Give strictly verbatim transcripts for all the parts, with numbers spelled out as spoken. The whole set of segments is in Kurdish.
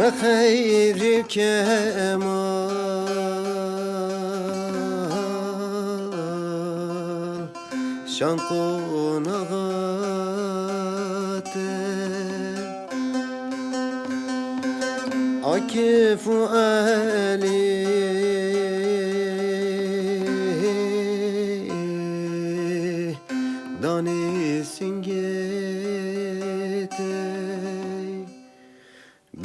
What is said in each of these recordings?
Xeyr kemal şan qonaxa te, Akif û Elî danê singê te.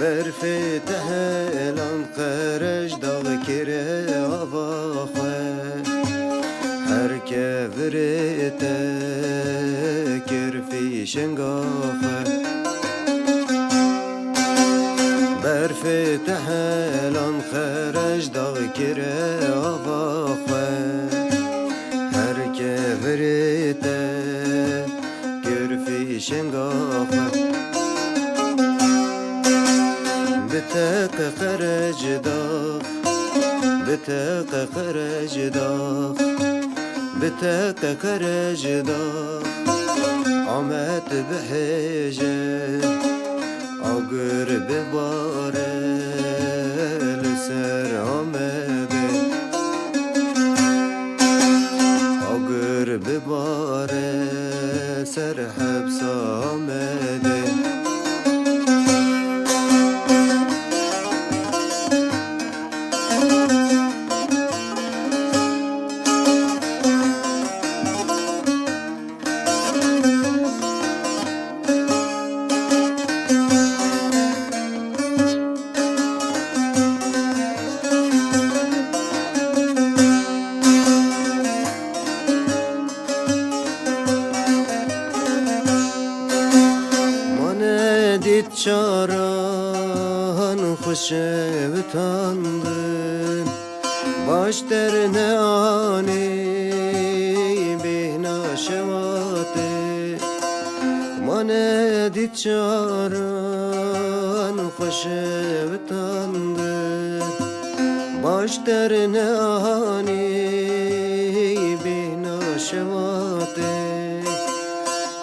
Berfê tehelan Qerejdax kire ava xwe, her kevirê te kir fîşenga xwe. Berfê tehelan Qerejdax kire ava xwe, her kevirê te kir fîşenga xwe. Bi te qeqerec dax, bi te qeqerec dax, bi te qeqerec dax, Amed bihêje, agir bibare li ser Amedê. Agir bibare ser hepsa Amedê. Ma nedît çaran xwe şewitandin, baştir neanî bêhna şewatê. Ma nedît çaran xwe şewitandin, baştir neanî bêhna şewatê.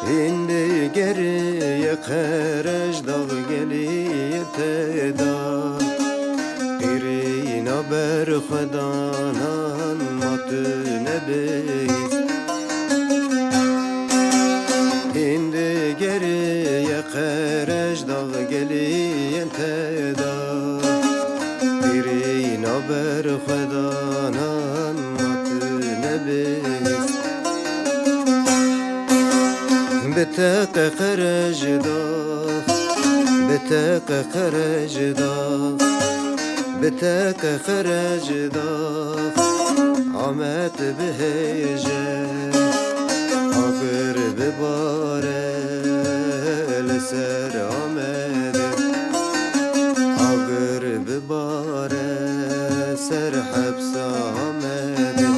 Hîndê geriye Qerejdax geliyê te da, qîrîna berxwedanan ma tu nebihîst. Hîndê geriye Qerejdax geliyên te da, qîrîna berxwedanan ma tu nebihîst. Bi te qeqerec dax, bi te qeqerec dax, bi te qeqerec dax, Amed bihêje, agir bibare li ser Amedê, agir bibare ser hepsa Amedê.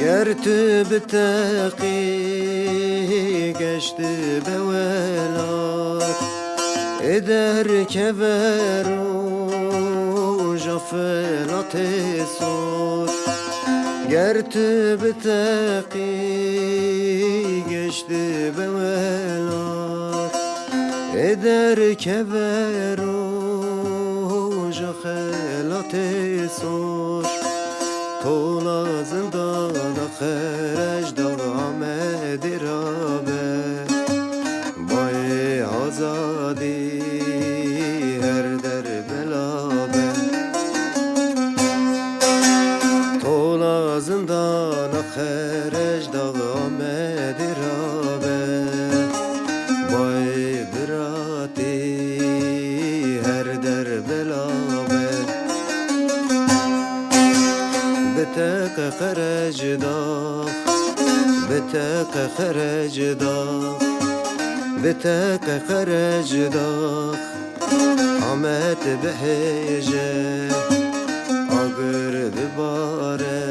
Ger tu bi teqî geştibe welat, ê derkeve roja felatê sor. Ger tu bi teqî geştibe welat, ê derkeve roja xelatê sor. Tola zindana Qerejdax Amedê rabe, bayê azadî her der bela be. Tola zindana Qerejdax Amedê rabe, bayê biratî her der bela be. Bi te qeqerec dax, bi te qeqerec dax, bi te qeqerec dax, Amed bihêje, agir bibare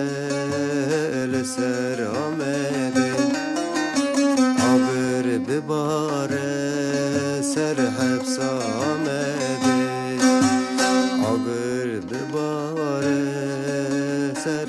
li ser Amedê. Agir bibare ser hepsa Amedê. Agir bibare ser